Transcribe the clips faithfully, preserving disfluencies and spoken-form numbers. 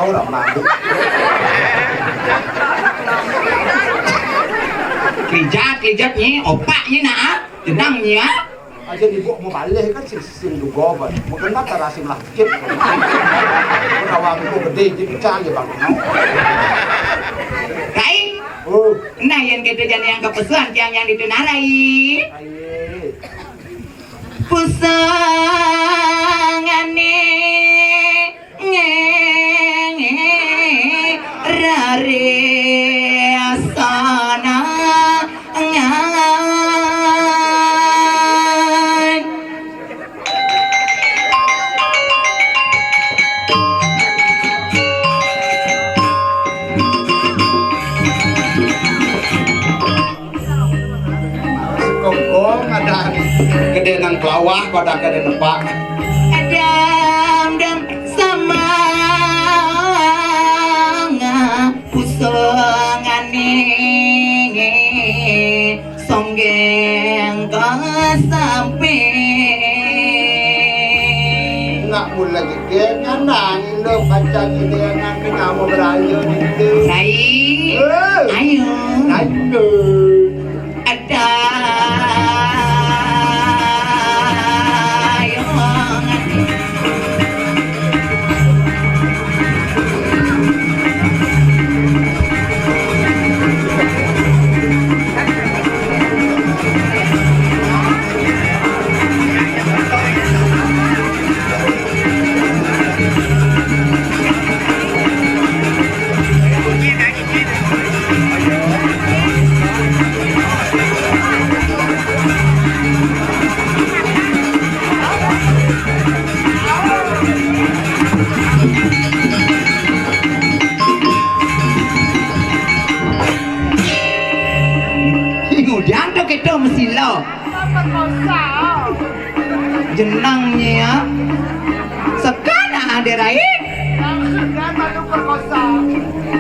Ora mabuk. Klijat, klijat nyi, opak nyi nak, ah. Jenang nyi, ah. Aja ibu mau balik kan sing, sing juga, Bang. Mungkin tak terasi masjid. Kawan itu gede, jadi pecah ya, Bang. Kai? Oh. Nah, yang kita jadi yang kepesuan, yang, yang ditenarai. Aye. Pusangane ngenge rare asana ngan. Sekongkong ada gede nang kelawah pada gede nepak. Adam dan sama pusongane songgeng kasampe. Nak mula gede kan nangin lo kaca gede nang nama berayo gitu. Rai, eh, ayo. Ayo. Ada. Ngudian to kito mesilo. Jenang nye ya. Sekana ade rai.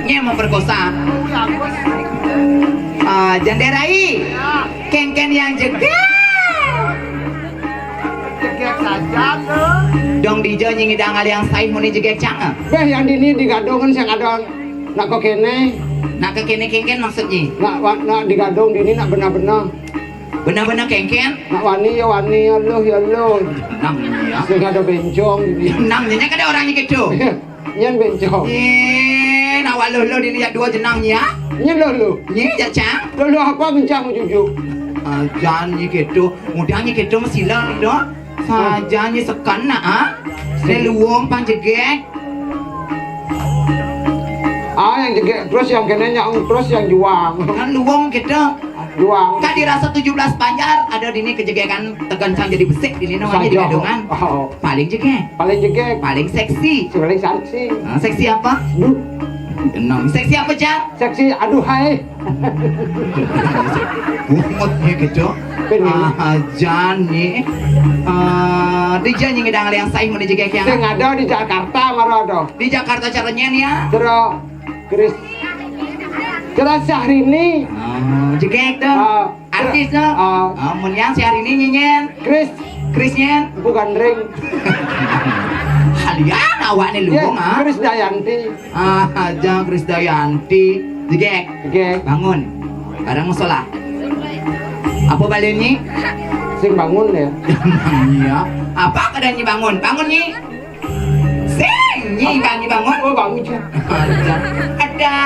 Nye memperkosa. Ah, jande rai. Kengken yang jegek. Jegek saja tuh. Dong dija nyingidang aliang saih muni jegek cang. Beh, yang dini digadongan sing ada nak kok kene. Nak ke kene kengken maksudnya? Nak wa-, nak digadong dini nak benar-benar. Benar-benar kengken? Nak wani ya wani, ya loh ya loh. Nang ya. Sing ada bencong dini. Nang nyenyak ada orangnya gitu. Nyen bencong. Eh, nak wa loh loh dini ya dua jenang ya. Nyen loh loh. Nye ya cang. Loh loh apa bencang jujuk. Ah, jangan nye gitu. Mudah nye gitu mesilang dong. Saja nye sekan nak, ah. Ini luwung pang jegek. Ah, yang jegek terus yang kena nyang terus yang juang. Kan luwung gitu. Juang. Kan dirasa tujuh belas Banjar ada dini kejegekan tegancang jadi besik dini namanya di Gadungan. Oh. Paling jegek. Paling jegek. Paling seksi. Paling seksi. Ah, seksi apa? Duh. Tenang. Seksi apa, Cang? Seksi, aduh hai. Bungut nye gitu. Bener. Ah, jan nye. Ah, dija nye ngidang aliang saih muni jegek yang. Sing ada di Jakarta mara ada. Di Jakarta cara nyen ya. Cara Chris. Cara Syahrini. Ah, jegek dong. Ah, artis dong. Ah. Ah, mun yang Syahrini nyenyen. Chris. Chris nyen. Bukan ring. Halian awakne luwung, ah. Chris Dayanti. Ah, aja Krisdayanti. Jegek. Jegek. Bangun. Barang musola. Apa balen nyi? Sing bangun ya. Iya. Apa keadaan nyi bangun? Bangun nyi. Sing nyi kan nyi bangun. Oh, bangun, Cak. Aja. Ada.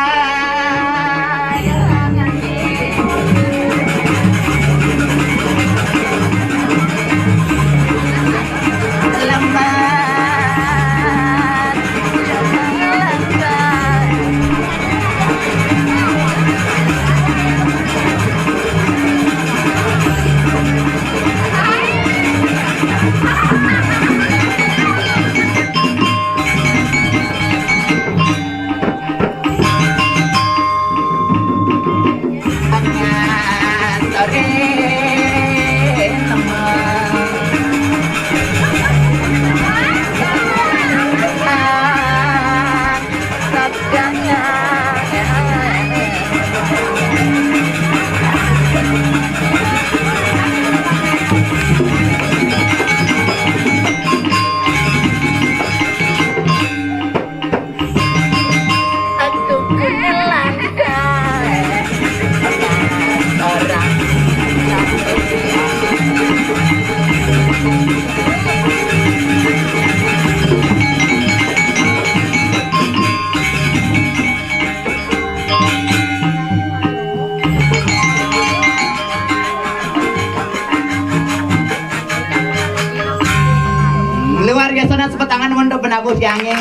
Sepetangan mun benabuh tiangé.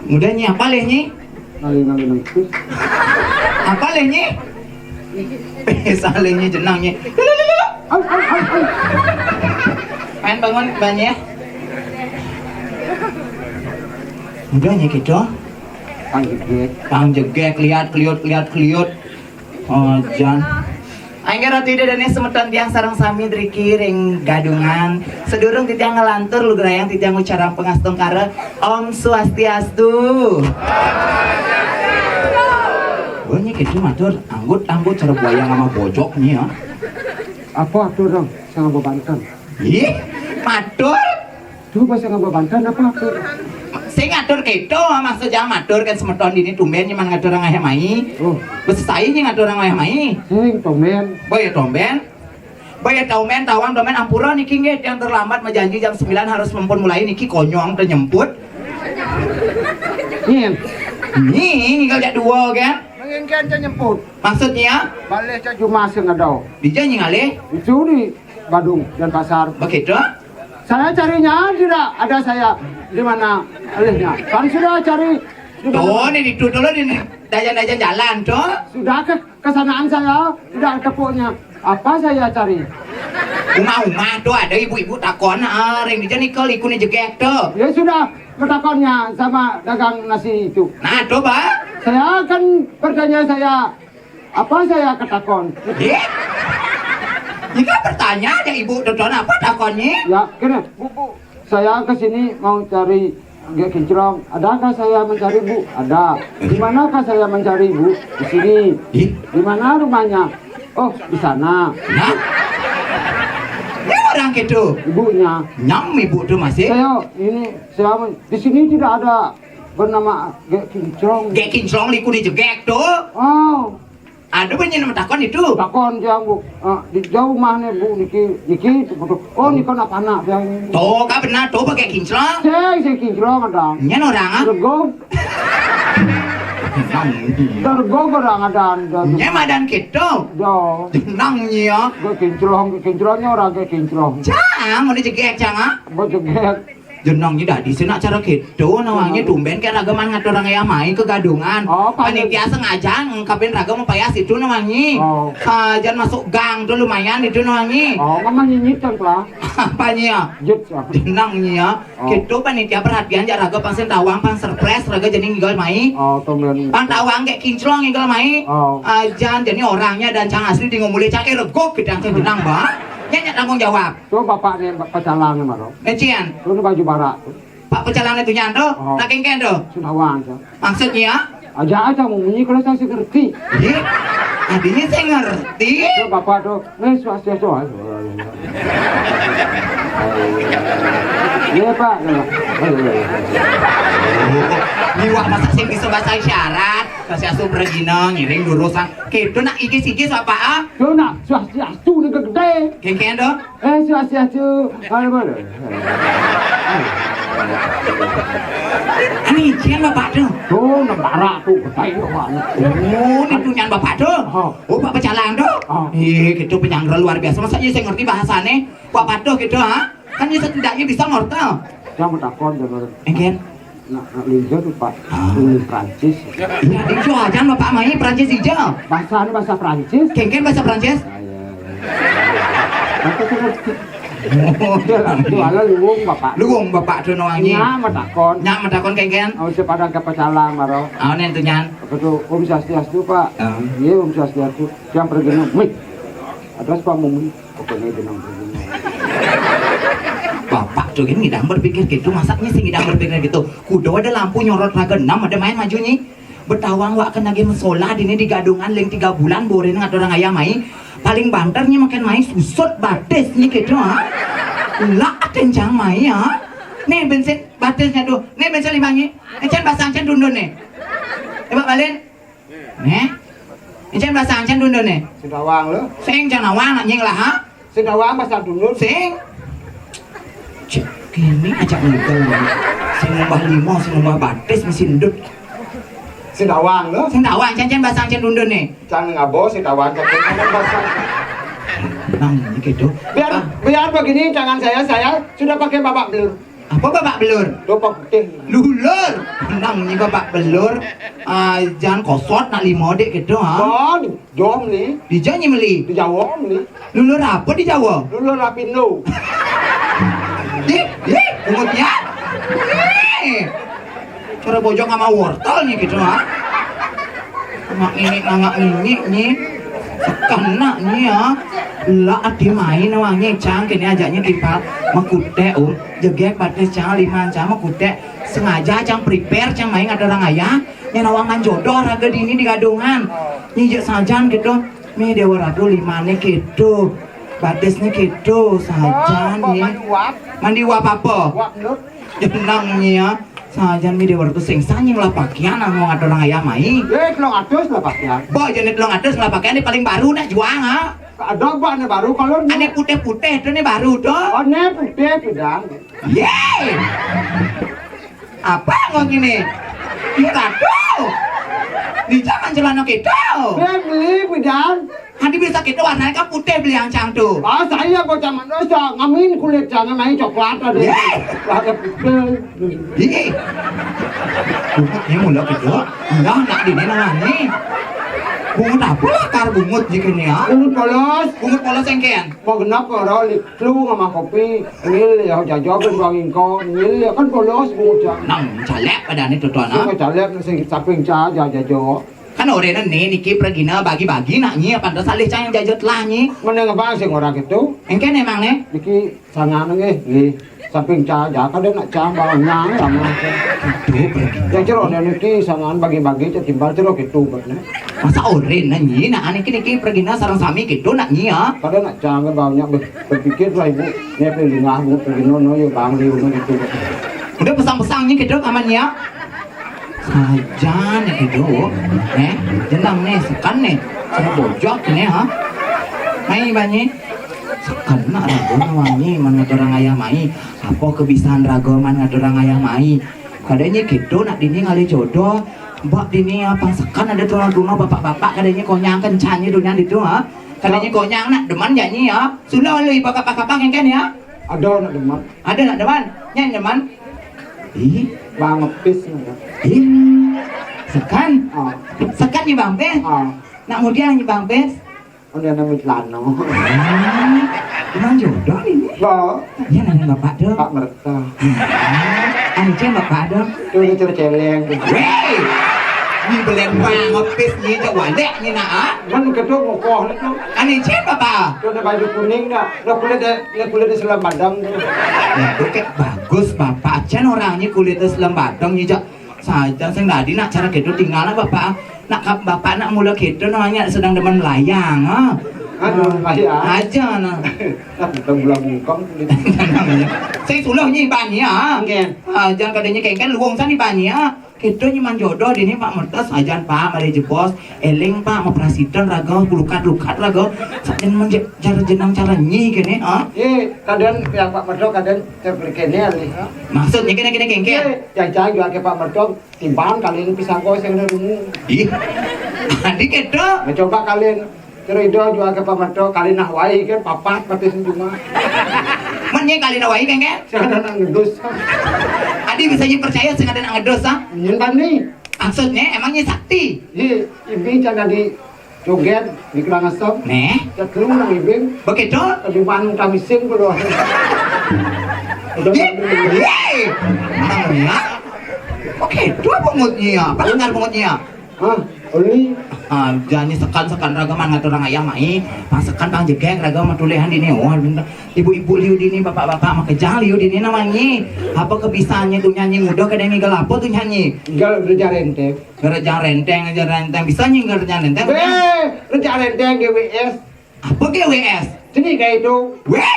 Mudah nyi, apa leh nyi? Ngalih, ngalih, ngalih. Apa leh nyi? Saleh nyi, jenang nyi. Au, au, au, au. Main bangun, banyak. Mudah nyi kita. Pang jegek. Pang jegek, lihat keliut, lihat keliut. Oh, jan. Inggih ratu ida dané semeton tiang sareng sami driki ring gadungan. Sadurung titiang nglantur lugrayang titiang ngucarang pangastungkara. Om Swastiastu. Oh, nyi kitu matur, anggut-anggut cara buaya ngamah bojok nyi ya. Apa atur dong? Sanga bebanten. Ih, matur. Tuh, pas sanga bebanten apa atur? Sing ngatur kéto, maksud jang matur kan semeton dini tumben nyeman ngatur ngaé mai. Oh. Besai nyi ngatur ngaé mai. Sing tumben. Boya tumben. Boya tumben, tawang tumben, ampura niki nggih, yang terlambat menjanji jam sembilan harus mempun mulai niki konyong teu nyemput. Nyin. Nyi, ninggal jak dua kan? Menginginkan teu nyemput. Maksudnya? Balik ke Jumas yang ada. Dija nyi ngalih? Itu di Badung, Denpasar. Begitu? Saya carinya tidak ada saya di mana alihnya. Kan sudah cari di mana? Tuh, nih, itu dulu nih, nih. Dajan-dajan jalan, tuh. Sudah ke kesanaan saya, tidak ketepuknya. Apa saya cari? Uma-uma tuh ada ibu-ibu takon, ah, ring dija nika liku ni jegek tuh. Ya sudah, bertakonnya sama dagang nasi itu. Nah, tuh, Bah. Saya akan bertanya saya, apa saya ketakon? Eh? Jika bertanya ada ibu tuh, tuh, apa takonnya? Ya, kena. Bu, bu, saya ke sini mau cari Gék Kinclong. Adakah saya mencari, Bu? Ada. Di manakah saya mencari, Bu? Di sini. Ih. Di mana rumahnya? Oh, di sana. Nah? Ini orang gitu. Ibunya. Nyam ibu tuh masih. Saya ini, saya men-, di sini tidak ada bernama Gék Kinclong. Gék Kinclong liku ni jegek tuh. Oh. Ada banyak nama takon itu. Takon tiang, Bu. Ah, di jauh mah nih, Bu, niki, niki, gitu. Oh, niki anak-anak tiang. Tuh, ka benar tuh pakai kinclong. Sing, sing kinclong ada. Nyen orang, ah? Rego. Tenang. Rego orang ada, ada. Nyen madan gitu. Yo. Tenang nyi ya. Gék Kinclong, Gék Kinclongnya orang Gék Kinclong. Cang, udah jegek, Cang, ah? Buat jegek. Jenengnya dadi sih nak cara gitu, nawangi tumben kayak raga man ngatur orang yang main ke gadungan. Oh, panitia sengaja ngungkapin raga mau payas itu nawangi. Oh. Sajan masuk gang tuh lumayan itu nawangi. Oh, mama nyinyit kan, Pla? Apanya? Jut, ya. Jenengnya. Oh. Gitu panitia perhatian jak raga pang sing tawang pang surprise raga jadi ngigal mai. Oh, tumben. Pang tawang kayak kinclong ngigal mai. Oh. Ajan jadi orangnya dan cang asli di ngomuli cang, eh, regok gedang sing jenang, Bah. Nyanyi tanggung jawab. Tuh bapaknya, Pak Pecalang nih, Maro. Ecian. Tuh, ini baju barak tuh. Pak Pecalang itu nyanto, oh. Nak kengken tuh. Sing tawang, Cang. Maksudnya? Aja aja mau munyi kalau saya sih ngerti. Iya. Tadinya saya ngerti. Tuh bapak tuh, nih swastiastu. Iya, Pak. Liwat masa sih bisa bahasa isyarat, swastiastu prajina, ngiring lurus, ah. Gitu nak igis-igis apa, ah? Tuh nak swastiastu nih gede. Kengken tuh. Eh, swastiastu. Ayo, boleh. Ini ijen bapak tuh. Tuh, nembara tuh, gede banget. Oh, ini punyan bapak tuh. Oh. Oh, Pak Pecalang tuh. Oh. Ih, gitu penyanggra luar biasa. Masa iya saya ngerti bahasane? Bapak tuh gitu, ha? Kan ya setidaknya bisa ngerti. Yang bertakon, jangan. Engken. Nak, nak linjo tuh, Pak. Ah. Ini Prancis. Iya, itu aja bapak main Prancis ijo. Bahasa ini bahasa Prancis. Kengken bahasa Prancis. Bahasa Prancis. Oh, iya, iya. Tuh, ala luwung, Bapak. Luwung, Bapak, tuh, nawangi. Nya, matakon. Nya, matakon, kengken. Oh, sepada ke Pecalang, Maro. Oh, nih, tuh, nyan. Apa tuh? Om Swastiastu, Pak. Ah. Iya, Om Swastiastu. Yang pergi, mik. Ada suka mumi. Pokoknya itu nang pergi. Bapak tuh kan ngidang berpikir gitu, masaknya sih ngidang berpikir gitu. Kudu ada lampu nyorot raga enam, ada main maju nyi. Betawang wak kena game sekolah dini di gadungan leng tiga bulan borin ngatur orang ayam mai. Paling banter nyi makan mai susut batis nyi gitu, ha. Ulak kencang mai, ha. Nih bensin batisnya tuh. Nih bensin lima nyi. Encan basang can dundun nih. Coba balik. Nih. Encan basang can dundun nih. Sing tawang lu. Sing can nawang nak nying lah, ha. Sing tawang basang dundun. Sing. Cek kini ajak ngidel. Sing ngubah lima, sing ngubah batis, mesin dut. Sing tawang lu. Sing tawang, can can basang can dundun nih. Can ngabo, sing tawang, can can basang. Nang, ini gitu. Biar, ah, biar begini, jangan saya, saya sudah pakai babak belur. Apa babak belur? Dopak putih. Lulur. Nang, ini babak belur. Ah, jangan kosot nak lima dek gitu, ha? Bon, jom ni. Di Jawa ni meli. Di Jawa ni. Lulur apa di Jawa? Lulur Lapindo. Ih, ih, pungut ya. Ih. Cara bojong sama wortel ni gitu, ha? Ngak ini, ngak ini ni. Sekenak ni, ha. Lah ati main awang ni, cang kini ajaknya timpal. Makutek, um. Jegek batis cang, liman cang, makutek. Sengaja cang prepare, cang main ada orang ayah. Yang awang manjodoh raga dini di gadungan. Ni je sajan gitu. Mi Dewa Ratu limane gitu. Batisnya gitu sajan. Oh, ni. Mandi uap. Mandi uap apa? Uap lut. Jenang ni ya. Sajan mi Dewa Ratu sing sanying lah pakaian anu ngatur orang ayah mai. Eh, telung atus lah pakaian. Bo, jenis telung atus lah pakaian ni paling baru nak juang, ha? Ada ba ni baru kalau ni. Ane putih-putih tu ni baru tu. Oh, ni putih tu dah. Yeay. Apa ngau gini? Iya ratu. Di zaman celana kita. Beli beli pidan. Nanti bisa kita warnanya kan putih beli yang cang tu. Ah, saya bocah manusia ngamin kulit jangan main coklat tadi. Yeay. Warna putih. Ih. Bungut ni mula kita. Nah, nak dini nang ni. Bungut apa lah kar bungut ni kini, ha? Bungut polos. Bungut polos engken. Mau genap orang li. Telu ngamah kopi, ngil ya jajo ben bang ingko, ngil ya kan polos bocah. Nang calek pada ni tuan, ha? Sing calek sing saping ca ja jajo. Kan ore ni niki pragina bagi-bagi nak nyi apa anda salih cang jajo telah nyi. Mana ngapa sing orang itu? Engken emang ni? Niki sangan nggih, nggih. Saping ca ja kada nak cang bang nyang sama. Itu pragina. Yang cerok ni niki sangan bagi-bagi cek timbal cerok itu bet ni. Masa ore ni nyi nak niki niki pragina sarang sami gitu nak nyi ya. Kada nak cang bang nyak ber- Berpikirlah ibu, ni apa lingah bu, pergi nono yo bang liu no gitu. Udah pesang-pesang ni kita aman ya. Sajan ya gitu. Eh, jenang ni, sekan ni. Saya bojok ni ha. Mai banyi. Sekan nak ragu wangi man ngatur orang ayah mai. Apa kebisan ragu man ngatur orang ayah mai? Kadanya gitu nak dini ngalih jodoh. Bak dini apa sekan ada tuan rumah bapak-bapak kadanya konyang kencangnya dunia itu ha. Kadanya konyang nak deman ya nyi ya. Sulah lu ibakat apa kan ya. Ada nak deman. Ada nak deman. Nyan deman. Ih, bang pis. Ih. Sekan. Ah. Sekan ni bang pis. Ah. Nak mudian ni bang pis. Ada nama celana. Emang jodoh ni. Ba. Ya nanya bapak tu. Pak Merta. Anjing bapak tu. Tu ni celeng. Weh. Ni belen bang pis ni cak walek ni nak ah. Man ketua kokoh ni tu. Ane cen bapa? Tu ada baju kuning dah. Dah kulit dia, dia kulit dia selam badang tu. Ya, tu kek bagus bapa. Cen orang ni kulit dia selam badang ni jak. Saja sing tadi nak cara gitu tinggal lah bapa. Nak bapa nak mula gitu namanya sedang demen melayang ha. Aduh, melayang. Aja nah. Bukan bulan bungkam kulit. Sing suluh ni ban ni ha. Nggih. Ah, jangan kadanya kengken luwung sani ban ni ha. Kita nyeman jodoh dini Pak Mertas ajan Pak mari jebos eling Pak memperhatikan raga lukat-lukat raga sajen menje- cara jenang cara nyi kene ha. Eh, kadang pihak Pak Merdo kadang terperkene alih ha. Maksudnya kene kene kengke. Eh, jajan juga ke Pak Merdo timbang kali ini pisang kau sing rungu. Ih. Tadi kita. Mencoba kalian Kira ida jua ke pamato kali nah wai ke papat pati sing cuma. Menye kali nah wai kengke? Sing ada nak ngedus. Adi bisa nyi percaya sing ada nak ngedus ah? Nyen bani. Maksudnya emangnya sakti? Di ibing can adi joget di kelang asam. Neh. Cak telu nang ibing. Begitu? Tadi manu kami sing keluar. Udah. Ye. Ye. Menang ya. Oke, dua pengutnya. Apa dengar pengutnya? Hah? Oli? Ah, jani sekan-sekan ragaman ngatur orang ayam ai. Pang sekan pang jegek ragam matulihan dini. Wah, benda. Ibu-ibu liu dini, bapak-bapak makejang liu dini namangi. Apa kebisaannya tu nyanyi muda kadang ngigal apa tu nyanyi? Ngigal reja renteng. Reja renteng, reja renteng. Bisa nyi ngigal reja renteng? Eh, reja renteng G W S. Apa G W S? Cenik kayak itu. Weh,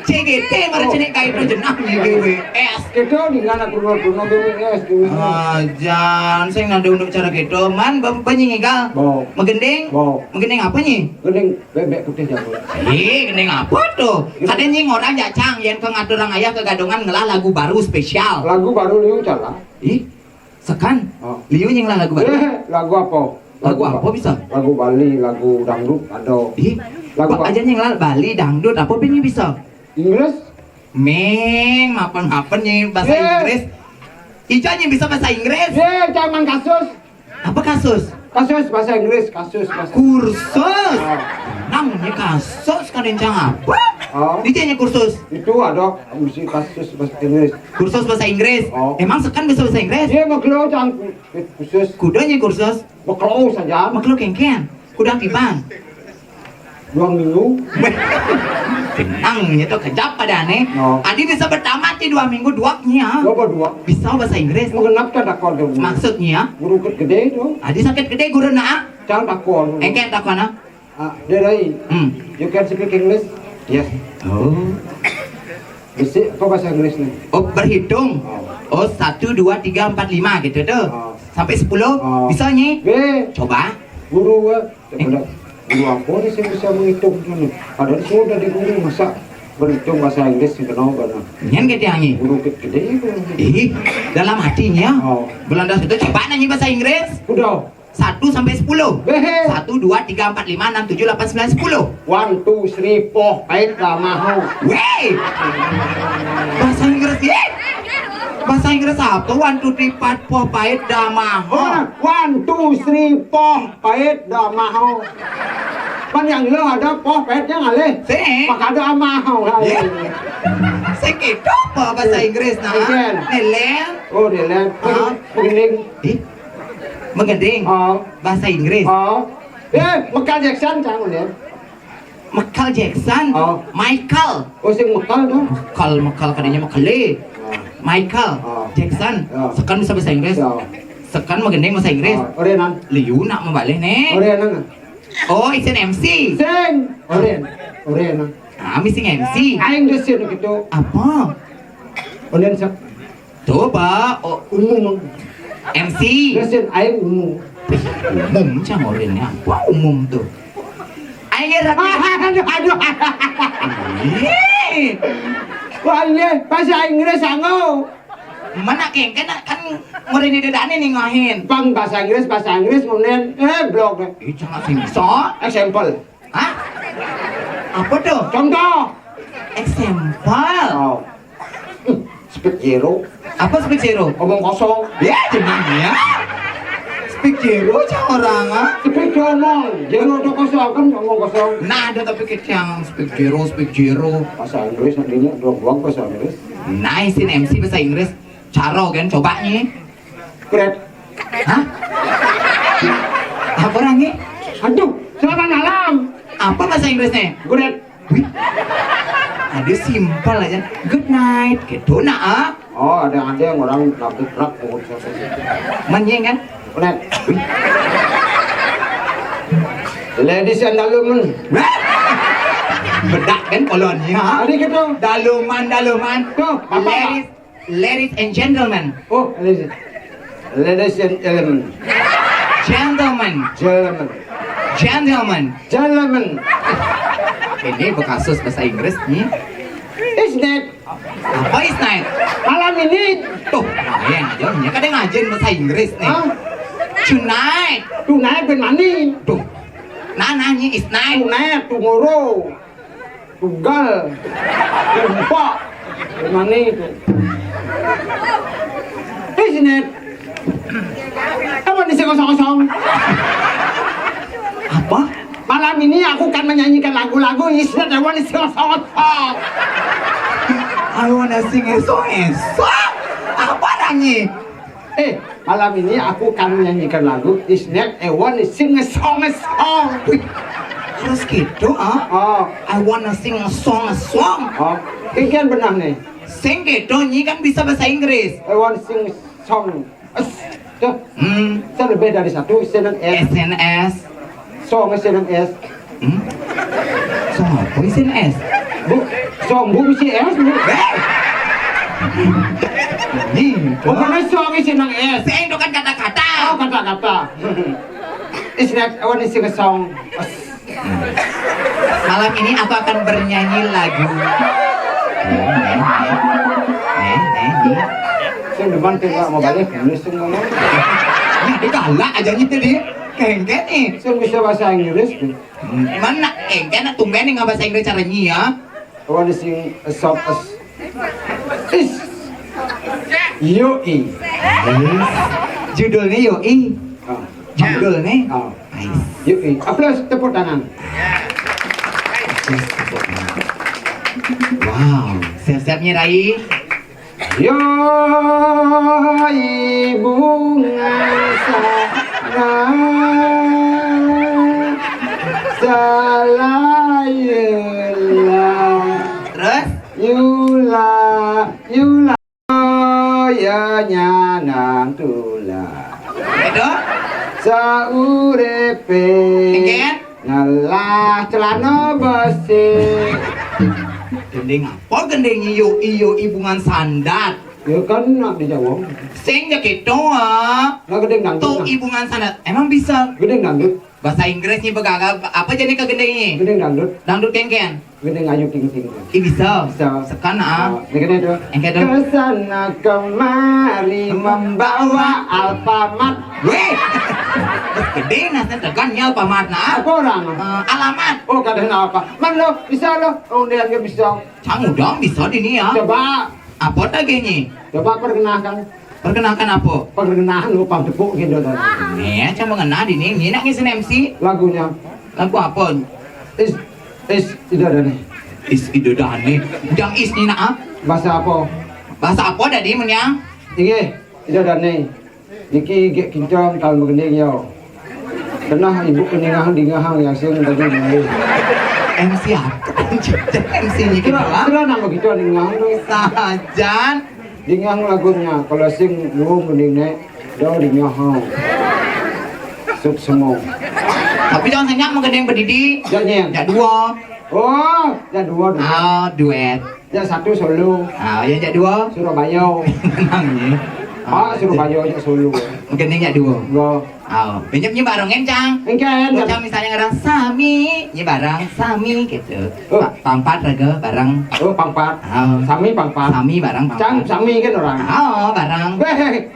C G T mara cenik kayak itu jenah ni G W S. Kita dengan aku rumah rumah G W S, G W S. Ah, jan sing nada unduk cara gitu. Man, ba- banyi ngigal. Bo. Megending. Bo. Megending apa nyi? Gending bebek putih jago. Eh, gending apa tu? Kadang nyi orang jacang, yang ke ngatur orang ayah kegadungan ngelah lagu baru spesial. Lagu baru liu cala. Ih, Sekan? Oh. Liu nying lah lagu baru. Eh, lagu apa? Lagu apa bisa? Lagu Bali, lagu dangdut ada. Ih, Lagu apa? Aja nyengkal Bali, dangdut, apa pun bisa. Inggris? Ming, mapan-mapan nyi bahasa Inggris. Ica nyi bisa bahasa Inggris. Ye, jangan kasus. Apa kasus? Kasus bahasa Inggris, kasus bahasa. Kursus. Oh. Namanya kasus kan yang apa? Oh. Di kursus. Itu ada mesti kasus bahasa Inggris. Kursus bahasa Inggris. Oh. Emang sekan bisa bahasa Inggris? Iya, maklo jangan kursus. Kuda nyi kursus. Maklo saja. Maklo kengken. Kuda kibang. Dua minggu. Tenang, itu kejap pada aneh. Oh. Adi bisa bertamat di dua minggu, dua nya. Dua apa dua? Bisa bahasa Inggris. Mengenap tak takon tu? Maksudnya? Guru ket gede tu. Adi sakit gede guru nak. Jangan takon. Engke takon ah. Ah, dia rai. Hmm. You can speak English? Yes. Oh. Bisi apa bahasa Inggris nih? Oh, berhitung. Oh. Oh, satu, dua, tiga, empat, lima gitu tuh. Oh. Sampai sepuluh. Oh. Bisa nyi? Be. Coba. Guru, eh, guru apa nih sih bisa menghitung tuh nih? Padahal saya udah di guru, masa berhitung bahasa Inggris sih kenapa nah? Nyen ke tiang nyi? Guru gede itu. Ih, dalam hatinya. Oh. Belanda itu coba nanya bahasa Inggris. Udah. Satu sampai sepuluh. Behe. Satu, dua, tiga, empat, lima, enam, tujuh, delapan, sembilan, sepuluh. One, two, three, four, five, lama ho. Weh. Bahasa Inggris, eh? Bahasa Inggris apa? One, two, three, four, five, lama ho. One, two, three, four, five, lama ho. Kan yang lo ada four, five nya ngalih. Sih. Maka ada ama ho. Iya. Saya kira apa bahasa Inggris nah? Iya. Nelen. Oh, nelen. Ah. Beginning. Ih, mengeding. Oh. Bahasa Inggris. Oh. Eh, Michael Jackson cang ya. Michael Jackson. Oh. Michael. Oh, sing Michael dong. Michael, Michael katanya Michael. Oh. Michael. Oh. Jackson. Oh. Sekan bisa bahasa Inggris. Oh. Sekan mengeding bahasa Inggris. Oh. Ore nang. Liu nak membalih nih. Ore nang. Oh, isin M C. Sing. Ore. Ore nang. Ah, misi M C. Aing geus sieun kitu. Apa? Onden sak. Coba, oh, umum. M C. Geus sieun aing umum. Umum cang onden nya. Apa umum tuh? Aing ya, tapi aduh, aduh. Ih. Wah, iya, bahasa Inggris anggo. Mana kengken kan ngori di dedane nih ngahin. Pang bahasa Inggris, bahasa Inggris kemudian eh blog. Ih, jangan sih bisa. Example. Hah? Apa tuh? Contoh. Example. Oh. Speak zero. Apa speak zero? Omong kosong. Ya, gimana ya? Speak zero aja orang ah. Speak omong. Zero itu kosong kan omong kosong. Nah, ada tapi kita yang speak zero, speak zero. Bahasa Inggris nantinya doang-doang bahasa Inggris. Nah, isin M C bahasa Inggris. Caro kan coba nih. Great. Hah? Apa orangnya? Aduh, selamat malam. Apa bahasa Inggrisnya? Great. Wih. Ada simpel aja. Good night. Gitu nah ah. Oh, ada ada yang orang nabrak truk mau siapa sih? Manyeng kan? Great. Ladies and gentlemen. Wah. Bedak kan kolonnya. Tadi gitu. Daluman, daluman. Tuh, apa, Pak? Ladies, ladies and gentlemen. Oh, ladies. Ladies and gentlemen. Gentlemen. Gentlemen. Gentlemen. Gentlemen. Ini bekasus bahasa Inggris nih. Is that? Apa is night? Malam ini. Tuh, lumayan aja. Ini kadang ngajarin bahasa Inggris nih. Hah? Tonight. Tonight ben mani. Tuh. Nah, nanya is night. Tonight, tomorrow. Tunggal. Lupa. Mana itu? Hei, Sinet. Apa nih si kosong-kosong? Apa? Malam ini aku akan menyanyikan lagu-lagu Isnet Ewan si kosong-kosong. I wanna sing a song, a song. Apa nyanyi? Eh, malam ini aku akan menyanyikan lagu Isnet Ewan sing a song a song. Wih, terus gitu, ah? Oh. I wanna sing a song a song. Oh, kikian benar nih. Sing gitu, nyi kan bisa bahasa Inggris. Ewan sing song. Es, tuh. Hmm. Saya lebih dari satu, seneng S. S N S. Song S N S. Hmm? Song apa S N S? Bu, song bu mesti S, Bu. Eh! Gitu. Bukan song S N S. Sing itu kan kata-kata. Oh, kata-kata. Isnet, awan isi ke song. Malam ini aku akan bernyanyi lagu. Nih, nih, nih. Sing depan tuh nggak mau balik, ini sing ngomong. Nah, dia galak aja gitu dia. Kéngkén nih. Sing bisa bahasa Inggris tuh. Hmm, mana kéngkén tumben nih nggak bahasa Inggris caranya ya? Apa nih sing esop es. Is. Yoi. Judulnya Yoi. Ah. Judulnya. Ah. Nice. Yoi. Aplaus tepuk tangan. Wow. Siap-siapnya Rai. Yo, ibu ngasa salah yela. Terus? Yula, yula, ya nyanang tula. Itu? Saurepe. Engken? Ngelah celana besi. Gending apa gending? Iyo iyo ibungan sandat. Ya kan nak di Jawa. Sing ya gitu ah. Lah gending dangdut. Tuh nah. Ibungan sandat. Emang bisa? Gending dangdut. Bahasa Inggrisnya begagal apa jadi ke gendingnya? Gending dangdut. Dangdut kengken. Gending ayu ting ting. Ih bisa. Bisa. Sekan ah. Oh, ini kan itu. Engke dong. Ke sana kemari membawa Alfamart. Weh. Gede nasnya tekan ya Alfamart nah. Apa orang? Eh, alamat. Oh, kadang apa? Man lo, bisa lo. Oh, dia nggak bisa. Cang udang bisa di nih ya. Coba. Apa tagenya? Coba perkenalkan. Perkenalkan apa? Perkenalkan lo pang tepuk gitu dah. Nih, cang mengenal di nih. Ini nak ngisi M C. Lagunya. Lagu apa? Is is idadane. Is idadane. Yang is ni nak ah? Bahasa apa? Bahasa apa tadi menyang? Inggih, idadane. Niki gek kincong tahun begending yo. Kenah ibu keningahang dingahang yang sing tadi nggih. M C apa? M C ni kira apa? Kira nama kita dingahang tu. Sajan. Dingahang lagunya. Kalau sing lu mending nek, do dingahang. Suk semua. Tapi jangan senyap mengending berdidi. Jangan. Jak dua. Oh, jak dua dulu. Ah, duet. Yang satu solo. Ah, yang jak dua. Surabaya. Memang ni. Ah, Surabaya yang solo. Mungkin ni jak dua. Enggak. Ah, banyak ni barang kan, Cang? Engken. Cang misalnya orang Sami, ni barang Sami gitu. Oh. Pangpat raga barang. Oh, pangpat. Ah. Sami pangpat. Sami barang pangpat. Cang Sami kan orang. Ah, barang. Weh.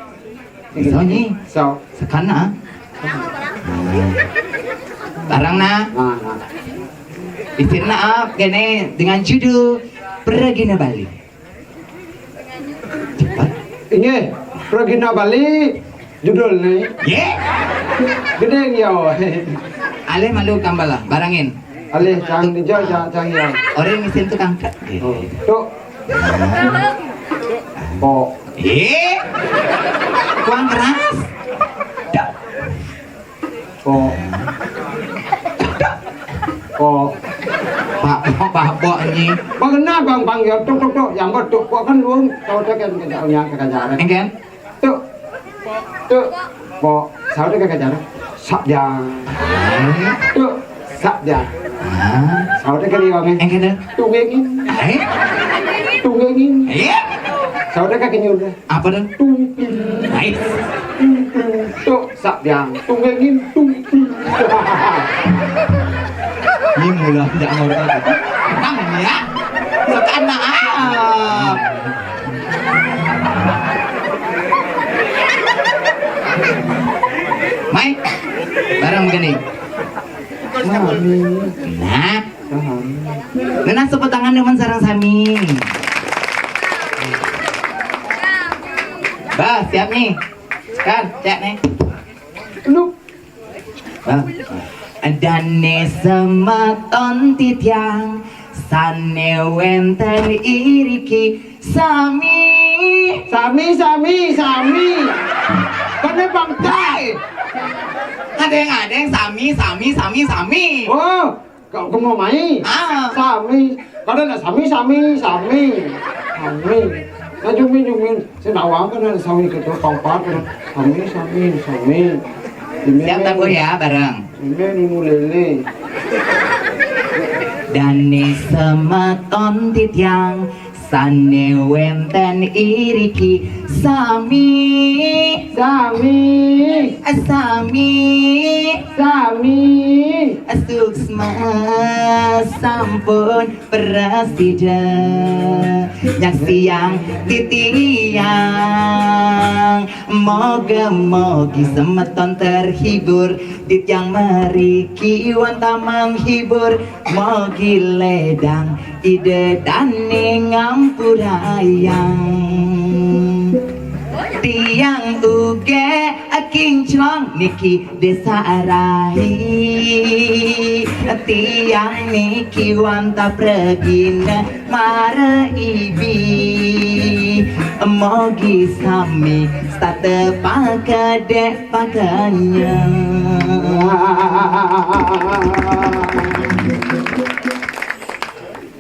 Bisa ni. So. Sekana. Barang na. Nah, nah. Istirna up kene dengan judul Peragina Bali. Cepat. Inggih, Peragina Bali judul ni. Ye. Gedeng yo. Alih malu kambala, barangin. Alih cang nijo cang cang yo. Orang mesin tukang kat. Oh, tuk. Kok. Eh. Kuang keras. Dak. Kok. Kok. Pak, pak, pak, pak ni. Bang kena bang bang ya tuk tuk tuk yang betul kok kan luang tahu tak kan kerja yang kerja. Engken? Tuk. Tuk. Kok. Sao dah kerja. Sak jam. Tuk. Sak jam. Sao dah kerja ni. Engken dah. Tunggu ni. Eh? Tunggu ni. Eh? Sao dah kerja nyuruh. Apa dah? Tung ting. Nice. Tung ting. Tuk sak biang. Tung ting tung ting. Ni mula tidak mau tahu. Nang ya. Sekana ah. Mai. Barang begini. Nah. Ngenah seput tangan demen sarang sami. Bah, siap nih. Kan, cek nih. Lu. Bah. Dane semeton titiang sane wenten iriki sami. Sami, sami, sami. Kene bangkai. Adeng-adeng sami, sami, sami, sami. Oh. Kau kemo mai? Ah. Sami. Kada nak sami, sami, sami. Sami. Nah, jumin, jumin. Saya nak awak kan ada sami kita pangpat kan. Sami, sami, sami. Siap tabuh ya, bareng. Ini nunu lele. Dane semeton titiang Sané wénten iriki sami, sami, sami, sami. Suksma sampun prasida nyaksiang titiang. Moga-mogi semeton terhibur, titiang mriki wantah menghibur. Mogi ledang Ida dané ngampurayang. Tiang uga kinclong niki Désa Arahi. Tiang niki wantah pragina mara ibi. Mogi sami setata pakadék pakanya.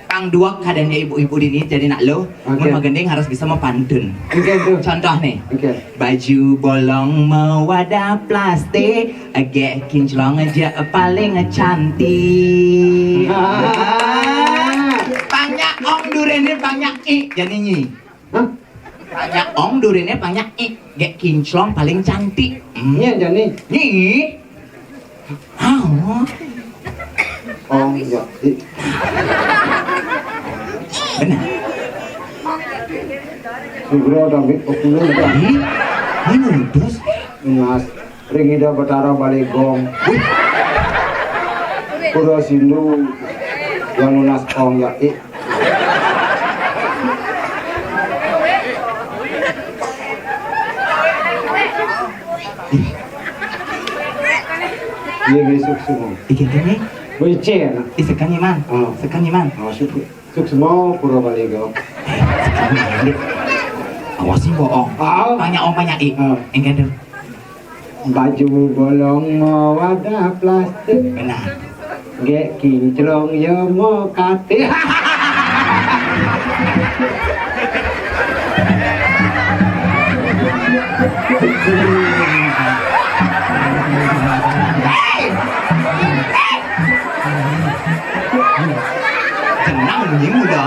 Pang duweg kadéné ibu-ibu dini, jadi nak lo, oke, mun magending harus bisa mapantun. Oke, tuh. Contoh nih. Oke. Baju bolong mawadah plastik, egek kinclong aja paling cantik. Ah. Pang nyak ong duréné pang nyak i, jani nyi. Hah? Pang nyak ong duréné pang nyak i, gek kinclong paling cantik. Hmm. Iya, jani. Nyi. Ah. Oh, iya. I- Benar. Segera tapi pokoknya udah. Ih, ini nuduh. Mas, ring Ida Betara Balegong. Wih. Pura Sindu yang nunas ong ya. I- Iya, besok semua. Iki kene. Becek, anak. Ih, sekan, Iman. Oh. Sekan, Iman. Oh, syukur. Suksma Pura Balegong. Awas sih bohong. Ah. Banyak om banyak i. Ah. Enggak ada. Baju bolong mawadah plastik. Benar. Gek kinclong ya mau kate. Jenang nyi mula.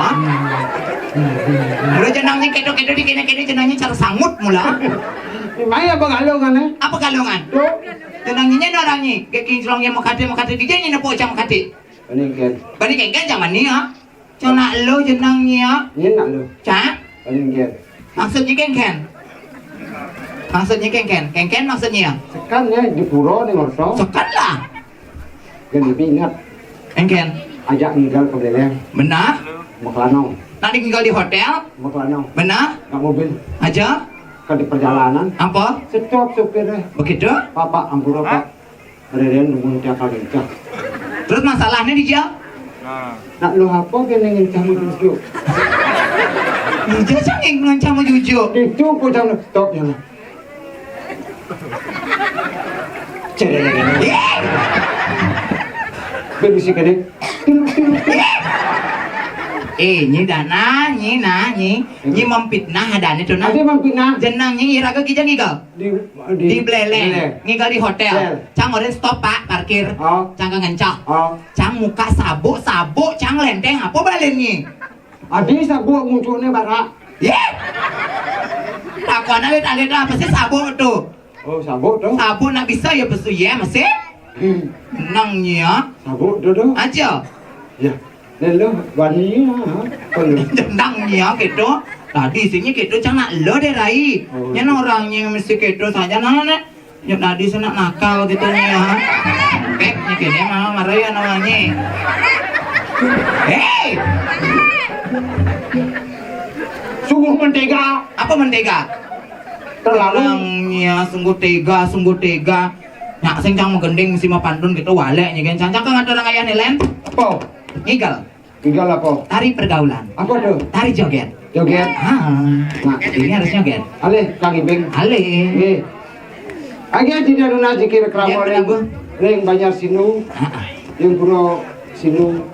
Mula jenang nyi kedo-kedo di kene-kene jenang nyi cara sangut mula. Maya apa galungan, eh? Apa galungan? Tuh. Jenang nyi nyen orang nyi. Gek kinclong nyi mekate-mekate di nyi nepo cang mekate. Ini kan. Bani kengken zaman ni ya. Cang nak lo jenang nyi ya. Ini nak lo. Cang? Ini kan. Maksudnya kengken. Maksudnya kengken. Kengken maksudnya ya. Sekan ya di pura ni ngorso. Sekan lah. Kan lebih ingat. Engken. Ajak ngigal ke Beleleng. Benar. Meklanong. Nanti ngigal di hotel. Meklanong. Benar. Nggak mobil. Aja. Kan di perjalanan. Apa? Stop supirnya. Begitu? Bapak, ampura, Pak. Reren nunggu tiap kali. Terus masalahnya dia? Nah. Nak lu apa kene ngencang cucu? Dia cang ngencang cucu. Itu ku cang stop ya. Cereng. Bebisi kene. Tilu, tilu, tilu. Eh, nyi dah nah, nyi nah, nyi. Nyi memfitnah ada nih tuh nah. Ada memfitnah. Jenang nyi iraga kijang ngigal. Di, di, di Beleleng. Beleleng. Ngigal di hotel. Hotel. Cang orin stop, Pak, parkir. Oh. Cang ke ngencah. Oh. Cang muka sabuk, sabuk, cang lenteng apa balen nyi? Adi sabuk muncuknya barak. Ye. Takon alit-alit apa sih sabuk tuh? Oh, sabuk tuh. Sabuk nak bisa ya pesu ya masih. Hmm. Nang nyi ya. Sabuk tuh tuh. Aja. Ya. Lalu wani ya. Kalau nang nyi ya gitu. Tadi sini gitu cang nak lo deh rai. Oh, nyen iya. Orangnya mesti gitu saja nah, nah. Nyuk tadi senak nakal gitu nih ya. Beb nih kene mama marah ya namanya. Hei. Sungguh mentega. Apa mentega? Terlalu. Orangnya sungguh tega, sungguh tega. Nyak sing cang menggending si mapantun gitu walek nyi kan cang cang kan ada orang ayah nih len. Apa? Ngigal. Tinggal apa? Tari pergaulan. Apa tuh? Tari joget. Joget. Ah, nah, ini harus joget. Alih, Kang Ibing. Alih. Nggih. Agi aja dia nuna jikir keramo. Iya, ring, kenapa? Ring Banjar Sinu. Ah, ah. Yang Pura Sinu.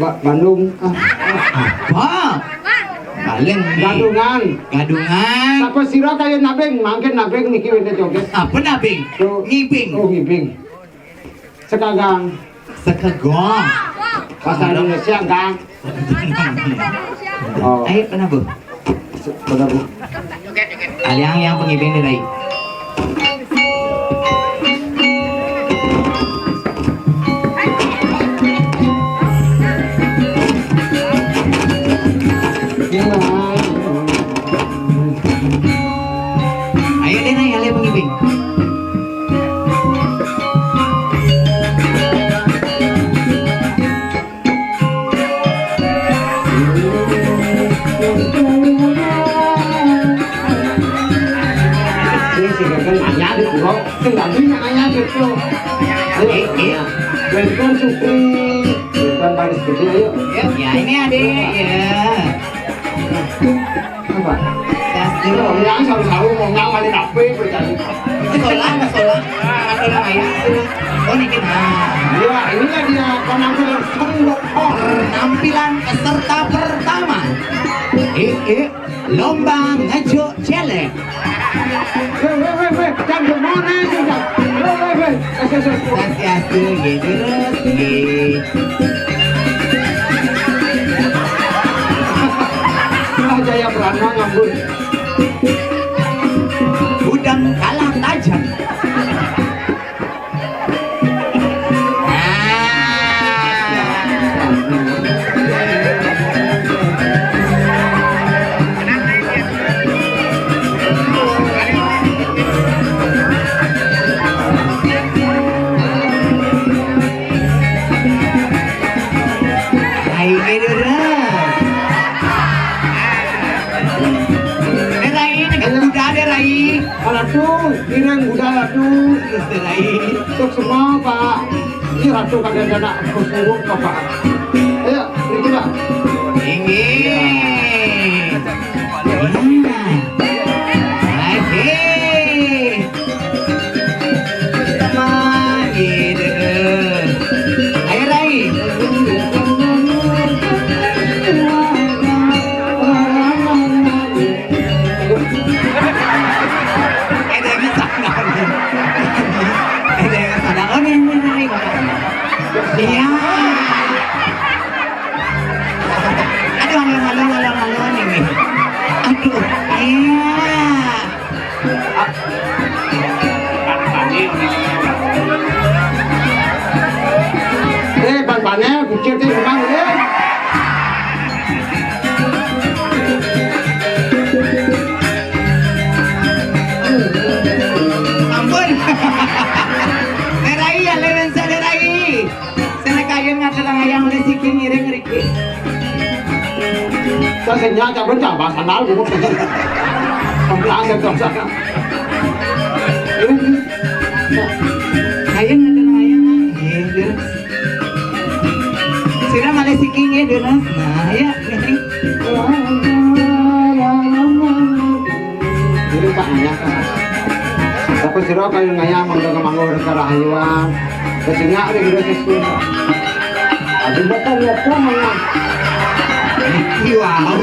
Ba-, Bandung. Ah. Apa? Paling nih. Gadungan. Gadungan. Sapa sira kaya nabing, mangkin nabing niki wene joget. Apa nabing? Tuh. Ngibing. Oh, ngibing. Sekagang. Sekegong. Bahasa Indonesia, gang. Oh. Ayo, penabuh. Penabuh. Aliang yang pengibing di rai. Ayo deh, Nay, ayo pengibing. Ini si Gagel nanya di pulau, sing tadi nanya gitu. Ayo, eh, eh. Welcome Supri, welcome Paris Gede, ayo. Ya, ya, ini adik, ya. Apa? Gas dulu. Yang saru-saru mau nang balik apa, gue cari. Solah, solah. Ada orang ayah, solah. Oh, niki, nah. Iya, inilah dia penampilan seni lokal. Penampilan peserta pertama. Eh, eh, lomba ngejuk celek. Weh, weh, weh, weh, jangan bermona aja, Cak. Weh, weh, weh. Eh, eh, eh. Swastiastu, nggih, terus, nggih. Ah, Jaya Brahma ngambun. Udang kalah tajam. Rai, eh, Dora. Eh, Rai, negak kuda deh, Rai. Ratu, kirim budal Ratu. Terus, Rai. Untuk semua, Pak. Ini Ratu kadang anak bersuruh, Bapak. Ayo, ini, Pak. Inggih. Nah. Oke. Teman, gitu. Ayo, Rai. Ada yang sadar. Ada yang sadar. Oh, ini, ini, ini. Iya. Aduh, aduh, aduh, aduh, aduh, ini. Aduh, iya. Eh, ban-bannya, bucin sih, Bang, eh. Ampun. Derai ya, lemen saya Derai. Saya kayun ngaturang ayang oleh siking ngiring riki. Saya senyal, cabut, cabut, sandal, bu. Pelan, saya tak usah. Kayun ngaturang ayang, ah. Iya, iya. Sira malih siking ya, Dona. Nah, ya, ngiring. Jadi Pak Naya, Pak. Tapi sira kaya ngayah mangga kemanggur kerahayuan. Kesingak di gede siswa. Aduh, betul, betul, mana? Iki wau.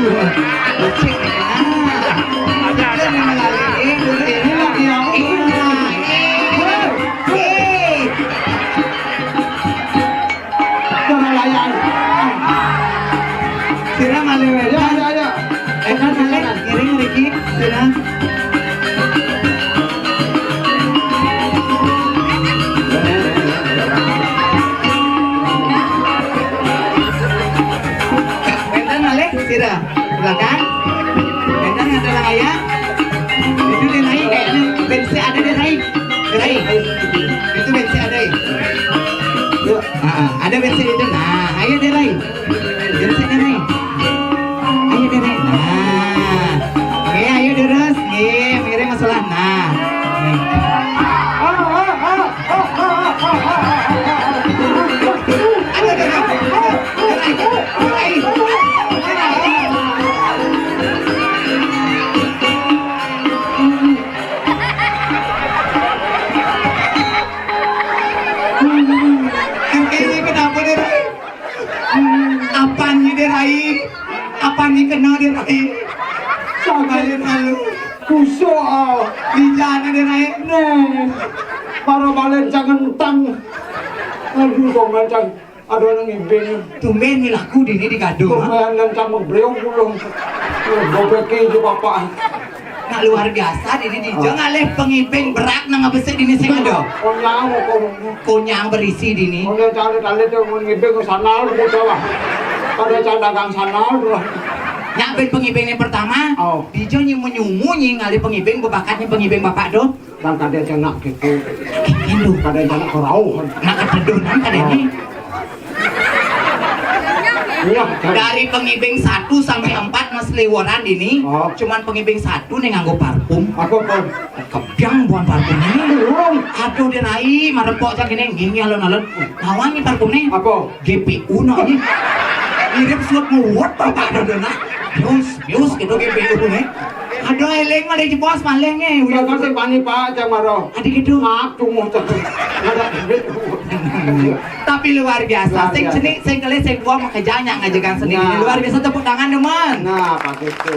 Becik. Ah. Ada, ada. Ini lagi, ini lagi, ini lagi. Eh, eh, eh. Jangan layan. Sira malih wetan. Ya, ya, ya. Etan malih ngiring mriki, sira. Wetan malih, sira. Belakang. Wetan ada lah ya. Itu dia naik kayaknya. Bensi ada dia naik. Dia naik. Itu bensi ada ya. Yuk. Ah, ah, ada bensin itu. Nah, ayo Derai. Bensin Derai. Ayo Derai. Nah. Oke, ayo terus. Nih, miring masalah. Nah. Nih. Aduh, aduh, aduh. Derai. Derai. Angkene kenapa, Derai? Apan ni, Derai? Apan ni kena, Derai? Sabarin malu. Kusuk, ah. Dijana, Derai. Neng. Para balen jangan tang. Aduh, kau macam. Ada nang ngibing. Tumben milaku dini di Gadung, ha? Tumben nang sama brew pulang. Bobeki je bapak. Nah, luar biasa dini di Jeng, alih pengibing berak nang besik dini sing ada. Konyang kok. Konyang berisi dini. Konyang cari tali tu mun ngibing ke sandal tu lah. Pada cari dagang sandal tu lah. Nyak ben pengibing ni pertama. Oh. Di Jeng nyumu-nyumu nyi ngalih pengibing bebakatnya pengibing bapak tu. Kan kada canak gitu. Gitu. Kada canak kerauh. Nak keteduh nang kada ni. Iya, kan. Dari pengibing satu sampai empat mas liwaran dini. Oh. Cuman pengibing satu nih nganggo parfum. Apa, apa? Kebiang buan parfum ini. Burung. Aduh, dia rai, marepok cak ini, gini alon-alon. Lawan nih parfum nih. Apa? G P U no ni. Mirip suat muat bapak ada dona. Bius, bius gitu G P U nih. Aduh, eling mah deh jebos maling eh. Iya, kan sing pani, Pak, cak maro. Adi gitu. Maaf, tunggu, cak. Ada duit. Tapi luar biasa. Luar sing biasa. Seni, sing kelih, sing buang makejanya ngajegang seni. Nah. Luar biasa, tepuk tangan, teman. Nah, pakai itu.